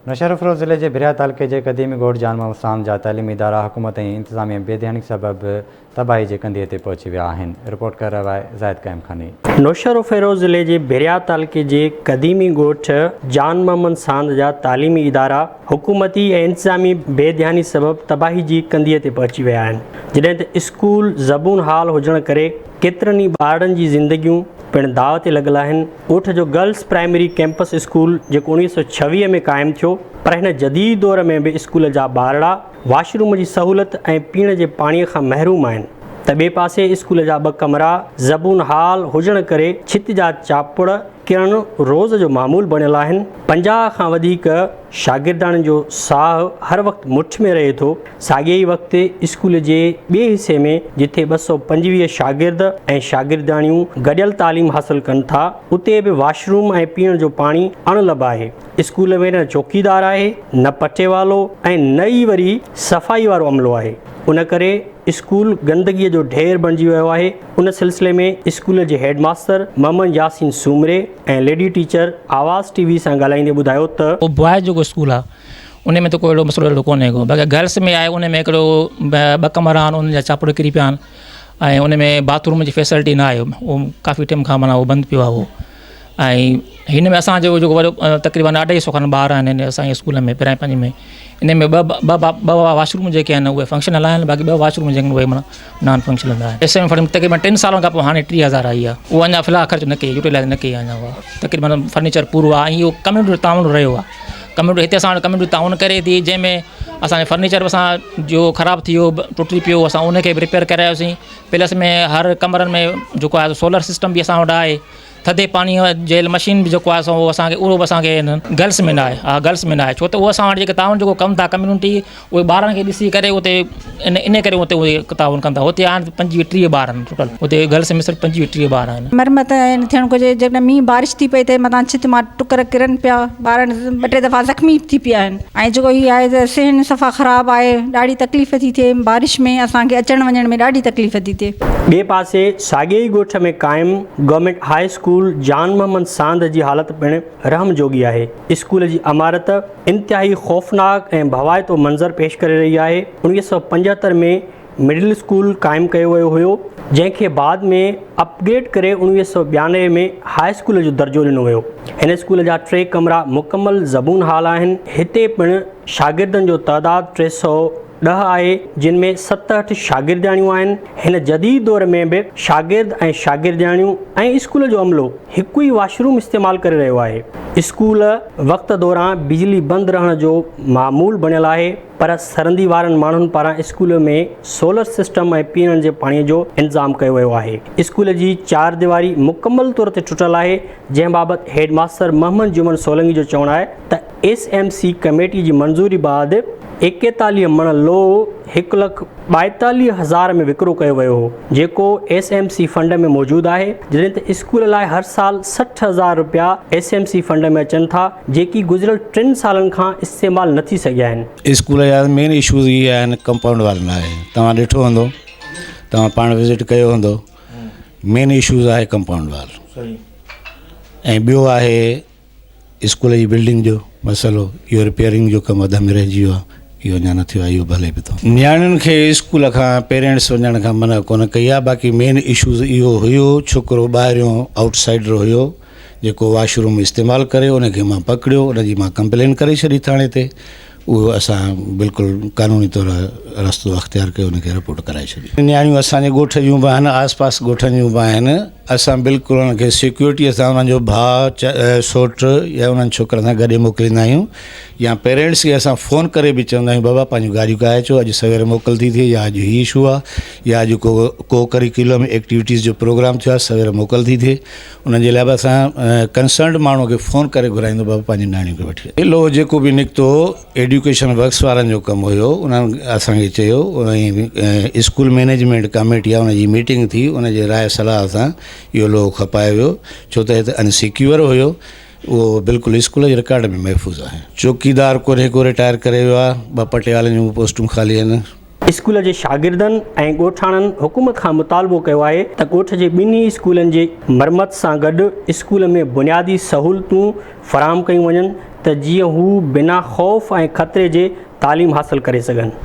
نوشهروفيروز ضلعي جي ڀريا تعلقي جي قديمي ڳوٺ جان محمد ساند جا تعليمي ادارا حڪومت ۽ انتظاميه بي ڌياني سبب تباهي جي ڪنڌيء تي پهچي ويا آهن، رپورٽ ڪري رهيو آهي زاهد قائم خاني. نوشهروفيروز ضلعي جي ڀريا تعلقي جي قديمي ڳوٺ جان محمد ساند جا تعليمي ادارا حڪومتي ۽ انتظامي بي ڌياني سبب تباهي جي ڪنڌيء تي پهچي ويا آهن، جڏهن ته اسڪول زبون حال هجڻ ڪري ڪيترن ئي ٻارڙن جي زندگيون پڻ داء تي لڳل آهن. ڳوٺ جو گرلس پرائمري ڪئمپس اسڪول جيڪو 1926 ۾ قائم ٿيو پر هن جديد دور ۾ به اسڪول جا ٻارڙا واش روم جي سهولت ۽ پيئڻ جي پاڻي کان محروم آهن ته ٻئي پاسي اسڪول جا ٻه ڪمرا زبون حال هجڻ ڪري ڇت جا چاپڙ ڪرڻ روز جو معمول بڻيل آهن 50 کان وڌيڪ شاگرداڻين جو ساهه هر وقت مٺ ۾ رهي ٿو ساڳئي ئي وقت اسڪول جي ٻئي حصي ۾ جتي 225 شاگرد ۽ شاگردياڻيون گڏيل تعليم حاصل ڪن ٿا، اتي به واش روم ۽ پيئڻ جو پاڻي اڻ لڀ آهي. اسڪول ۾ نه چوڪيدار آهي، نه پٽيوالو ۽ نه ئي وري صفائي وارو عملو آهي. ان ڪري اسڪول گندگيء جو ڍير بڻجي ويو آهي. ان سلسلي ۾ اسڪول جي head master Muhammad Yasin Soomro ۽ lady teacher Awaz T V سان ڳالهائيندي ٻڌايو ته. بوائز جيڪو اسڪول آهي ان ۾ ته ڪو اهڙو مسئلو اهڙو ڪونهي ڪو باقي گرلس ۾ آهي ان ۾ هڪڙو ٻه ڪمرا آهن انهن جا چاپڙ ڪري پيا آهن ۽ ان ۾ باٿ روم جي فيسلٽي نه آهي اهو ڪافي ٽائيم کان معنيٰ اهو بند پيو آهي اهو ۽ هن ۾ اسانجو جيڪو وڏو تقريبن اڍائي سو کن ٻار آهن اسانجي اسڪول ۾ پرائمري ۾ ان ۾ ٻه ٻه ٻه واش روم جيڪي آهن اهي فنڪشنل آهن باقي ٻه واش روم جيڪي آهن اهي معنيٰ نان فنڪشنل آهن ايس ايم فنڊ تقريبن ٽن سالن کان پوء هاڻي 3000 آئي آهي اهو اڃا في الحال خرچ نه ڪئي يوٽيلائز نه ڪئي آهي اڃا اها تقريبن فرنيچر پورو آهي ۽ اهو ڪميونٽي جو تعاون رهيو آهي ڪميونٽي هتي اسان وٽ ڪميونٽي تعاون ڪري ٿي جنهن ۾ اسان جو فرنيچر به اسان جو خراب ٿي ويو ٽٽي پيو اسان ان کي به رپيئر ڪرايوسين پلس ۾ هر ڪمرن ۾ جيڪو آهي سولر سسٽم به اسان وٽ آهي ٿڌي پاڻي جي مشين به جيڪو آهي سو اسان کي اهو به اسان کي گرلس ۾ نه آهي ها گرلس ۾ نه آهي ڇو ته اهو اسان وٽ جيڪي تعاون جيڪو ڪن ٿا ڪميونٽي اهي ٻارن کي ڏسي ڪري اتي ان ان ڪري اتي اهي تعاون ڪن ٿا اتي آهن 25 30 ٻار آهن ٽوٽل اتي گرلس ۾ صرف 25 30 ٻار آهن. مرمت ائين ٿيڻ گهرجي جيڪڏهن مينهن بارش ٿي پئي ته متان ڇت مان ٽڪر ڪرن پيا ٻار ٻه ٽي دفعا زخمي به ٿي پيا آهن ۽ جيڪو هي آهي ته صحن صفا خراب آهي ڏاڍي تڪليف ٿي ٿئي بارش ۾ اسان کي اچڻ وڃڻ ۾ ڏاڍي تڪليف ٿي ٿئي. ٻئي پاسي ساڳئي ئي ڳوٺ ۾ قائم government high school Jan Muhammad Sand جي حالت پڻ رحم جوڳي آهي. اسڪول جي عمارت انتهائي خوفناڪ ۽ ڀوائتو منظر پيش ڪري رهي آهي. 1975 ۾ مڊل اسڪول قائم ڪيو ويو هيو، جنهن کي بعد ۾ اپگريڊ ڪري 1992 ۾ هاء اسڪول جو درجو ڏنو ويو. هن اسڪول جا ٽي ڪمرا مڪمل زبون حال آهن. هتي پڻ شاگردن جو تعداد 310 آهي، جن ۾ 67 شاگردياڻيون آهن. هن جديد دور ۾ به شاگرد ۽ شاگردياڻيون ۽ اسڪول جو عملو هڪ ئي واش روم استعمال ڪري رهيو آهي. اسڪول وقت دوران بجلي بند رهڻ جو معمول بڻيل آهي پر سرندي وارن ماڻهن پاران اسڪول ۾ سولر سسٽم ۽ پيئڻ جي پاڻي جو انتظام ڪيو ويو آهي. اسڪول جي چار ديواري مڪمل طور تي ٽٽل آهي جنهن بابت هيڊ ماستر محمد جمن سولنگي جو چوڻ آهي ته ايس ايم سي ڪميٽي جي منظوري بعد 41 مڻ لوهه هڪ لک 42 هزار ۾ وڪرو ڪيو ويو هو، جيڪو ايس ايم سي فنڊ ۾ موجود آهي، جڏهن ته اسڪول لاء هر سال 60 هزار رپيا ايس ايم سي فنڊ ۾ اچن ٿا، جيڪي گذريل ٽن سالن کان استعمال نه ٿي سگهيا آهن. اسڪول جا مين اشوز اهي آهن ڪمپائونڊ وال نه آهي توهان ڏٺو هوندو توهان پاڻ وزٽ ڪيو هوندو مين اشوز آهي ڪمپائونڊ وال ۽ ٻيو آهي اسڪول جي بلڊنگ جو مسئلو اهو رپيئرنگ جو ڪم اڌ ۾ رهجي ويو آهي اهو اڃا نه ٿيو آهي اهو به هلي پيو ٿو. نياڻين کي اسڪول کان پيرينٽس وڃڻ کان منع ڪونه ڪئي آهي باقي مين اشوز اهو هيو ڇوڪرو ٻاهريون آئوٽ سائيڊر هيو جيڪو واش روم استعمال ڪري ان کي مان پڪڙيو ان جي مان ڪمپلين ڪري ڇڏي ٿاڻي تي اهو اسان بلڪل قانوني طور رستو اختيار ڪيو ان کي رپورٽ ڪرائي ڇڏي. نياڻيون اسان جي ڳوٺ جون به آهن آس پاس ڳوٺن جون به آهن اسان بلڪل انهن کي سيڪيورٽي سان انهن جو ڀاء سوٽ يا انهن ڇوڪرن سان گڏي موڪليندا آهيون يا پيرينٽس کي اسان فون ڪري به چوندا آهيون بابا پنهنجون گاڏيون ڪاهي اچو اڄ سوير موڪل ٿي ٿئي يا اڄ هي اشو آهي يا اڄ ڪو ڪو ڪريڪيولم ايڪٽيوٽيز جو پروگرام ٿيو آهي سوير موڪل ٿي ٿئي انهن جي لاء به اسان ڪنسرنڊ ماڻهو کي فون ڪري گهرائيندو بابا پنهنجي نياڻين کي وٺي اچ. لوهه جيڪو به نڪتو ايڊيوڪيشن ورڪس وارن جو ڪم هيو انهن اسان کي چيو ۽ اسڪول مئنيجمينٽ ڪميٽي آهي ان جي ميٽنگ ٿي ان جي راء صلاح سان اهو لوهه کپايو ويو ڇو ته هت ان سيڪيور هيو اهو بلڪل اسڪول جي رڪارڊ ۾ محفوظ آهي. چوڪيدار ڪونهي ڪو رٽائر ڪري ويو آهي ٻه پٽيوالن جون به پوسٽون خالي آهن. اسڪول جي شاگردن ۽ ڳوٺاڻن حڪومت کان مطالبو ڪيو آهي ته ڳوٺ جي ٻنهي اسڪولن جي مرمت سان گڏ اسڪول ۾ بنيادي سهولتون فراهم ڪيون وڃن ته جيئن هو بنا خوف ۽ خطري جي تعليم حاصل ڪري سگهن.